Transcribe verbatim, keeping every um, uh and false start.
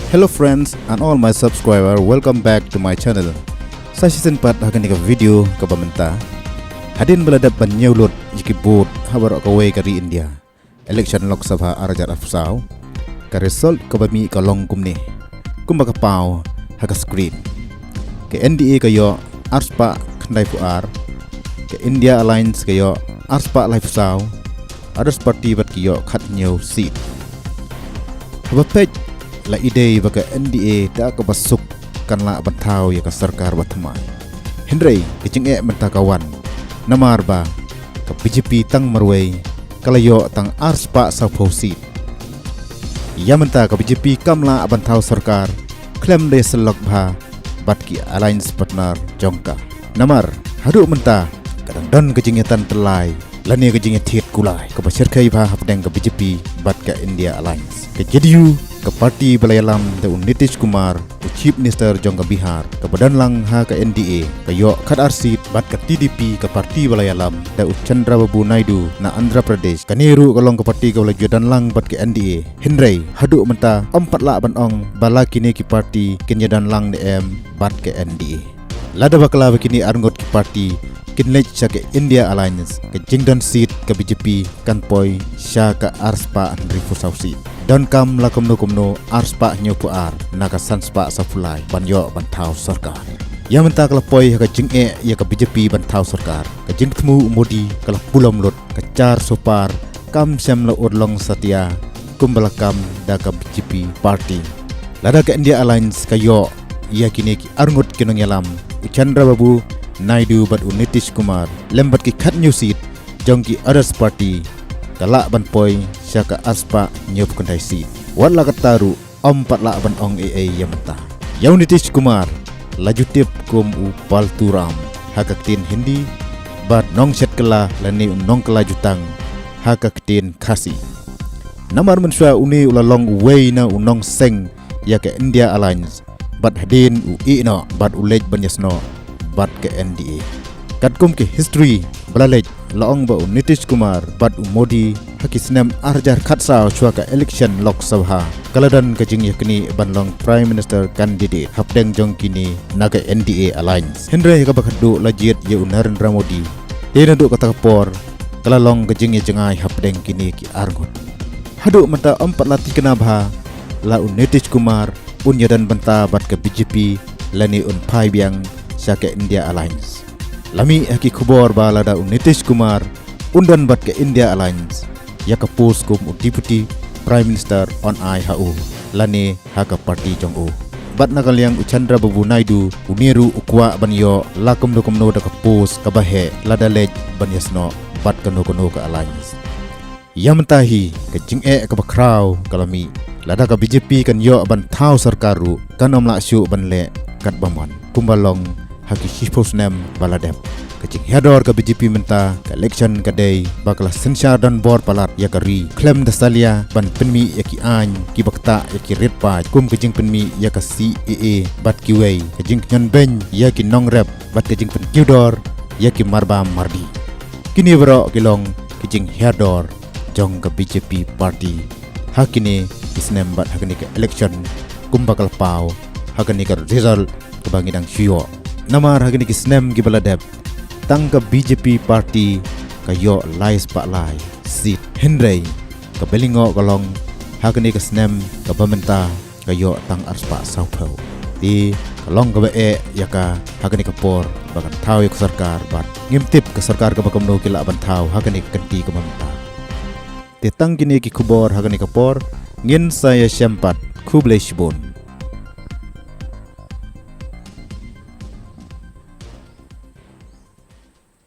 Hello friends and all my subscriber, welcome back to my channel. Sa shisien pat ha kane ka video kaba mynta. Hadien ba la dep ban ñiew lut ïa ki vote ha baroh kawei ka ri India, election Lok Sabha ar hajar arphew saw, ka result kaba mih ka long kumne, kumba ka paw ha ka screen. Ka N D A ka ïoh arspah khyndaiphew ar, ka India Alliance ka ïoh arspah laiphew saw, others party bad ki ïoh khathynñiew seat. Haba peit la i dei ba ka N D A da kaba suk kan lah ban thaw ïa ka sorkar ba thymmai. Hynrei ka jingeh mynta ka wan namar ba ka B J P tang marwei ka la ïoh tang arspah sawphew seat. Ïa mynta ka B J P kam lah ban thaw sorkar khlem da ïasyllok bha bad ki alliance partner jong ka. Namar haduh mynta ka dang don ka jingïatan tyllai lane ka jingïathied kulai kaba shyrkhei bha hapdeng ka B J P bad ka India Alliance. Ka J D U, ka party ba la ïalam da u Nitish Kumar, u Chief Minister jong ka Bihar, kaba don lang ha ka N D A, ka ïoh khatar seat, bad ka T D P, ka party ba la ïalam da u Chandrababu Naidu na Andhra Pradesh, kane ruh ka long ka party kaba la ju don lang bad ka N D A. Hynrei haduh mynta ym pat lah ban ong ba la kine ki party kin ïadon lang ne em bad ka N D A. Lada bakla ba kine arngut ki party kin leit sha ka India Alliance, ka jingdon seat ka B J P kan poi sha ka arspah hynriewphew saw seat. Donkam la kumno kumno arspah hynñiewphew ar na ka sanspah sawphew lai ban ïoh ban thaw sorkar. Ïa mynta ka la poi ha ka jingeh ïa ka B J P ban thaw sorkar. Ka jingthmu u Modi ka la pulom lut, ka jar sopar kam shym la urlong satia kumba la kam da ka B J P party. Lada ka India Alliance ka ïoh ïa kine ki arngut ki nongïalam, u Chandrababu Naidu bad u Nitish Kumar, lem bad ki khathynñiew seat jong ki others party, ka lah ban poi sha ka arspah hynñiewphew khyndai seat. Wat la katta ruh ym pat lah ban ong ei ei ïa mynta. Ïa u Nitish Kumar la ju tip kum u Paltu Ram ha ka ktien Hindi, bad nongshet kylla lane u nongkylla jutang ha ka ktien Khasi. Namar mynshuwa une u la long uwei na u nongseng ïa ka India Alliance, bad hadien u ïeh noh bad u leit ban ïasnoh bad ka N D A. Katkum ki history ba la leit, la ong ba u Nitish Kumar bad u Modi ha ki snem ar hajar khatsaw, shuwa ka election Lok Sabha, ka la don ka jingïaknieh ban long Prime Minister candidate hapdeng jong kine na ka N D A Alliance. Hynrei ha kaba khatduh la jied ïa u Narendra Modi. Te naduh kata ka por ka la long ka jingïajngai hapdeng kine ki arngut. Haduh mynta ym pat la thikna bha la u Nitish Kumar un ïadon bynta bad ka B J P lane un phai biang sha ka India Alliance. La mih ha ki khubor ba lada u Nitish Kumar un don bad ka India Alliance, ïa ka post kum u Deputy Prime Minister yn ai ha u lane ha ka party jong u. Bad na ka liang u Chandrababu Naidu, une ruh u kwah ban ïoh la kumno kumno da ka post kaba heh lada leit ban ïasnoh bad kano kano ka alliance. Ïa mynta hi ka jingeh kaba khraw ka la mih. Lada ka B J P kan ïoh ban thaw sorkar ruh, kan ym lah shuh ban leh katba mon kumba long ha ki shiphew snem ba la dep. Ka jinghiar dor ka B J P mynta, ka election ka dei ba ka la synshar donbor palat ïa ka ri, khlem da salia ban pynmih ïa ki aiñ kiba ktah ïa ki rit paid, kum ka jingpynmih ïa ka C A A bad kiwei, ka jingkñion beiñ ïa ki nongrep bad ka jingpynkiew dor ïa ki marbam mardi. Kine baroh ki long ki jinghiar dor jong ka B J P party ha kine ki snem bad ha kane ka election kumba ka la paw ha kane ka result kaba ngi dang shu ïoh. Namar ha kine ki snem kiba la dep, tang ka B J P party ka ïoh lai spah lai seat, hynrei ka bylli noh ka long ha kane ka snem kaba mynta ka ïoh tang arspah sawphew. Te ka long kaba eh ïa ka ha kane ka por ba kan thaw ïa ka sorkar, bad ngim tip ka sorkar kaba kumno ki lah ban thaw ha kane ka kynti kaba mynta. Te tang kine ki khubor ha kane ka por, ngin sa ïashem pat, khublei shibun.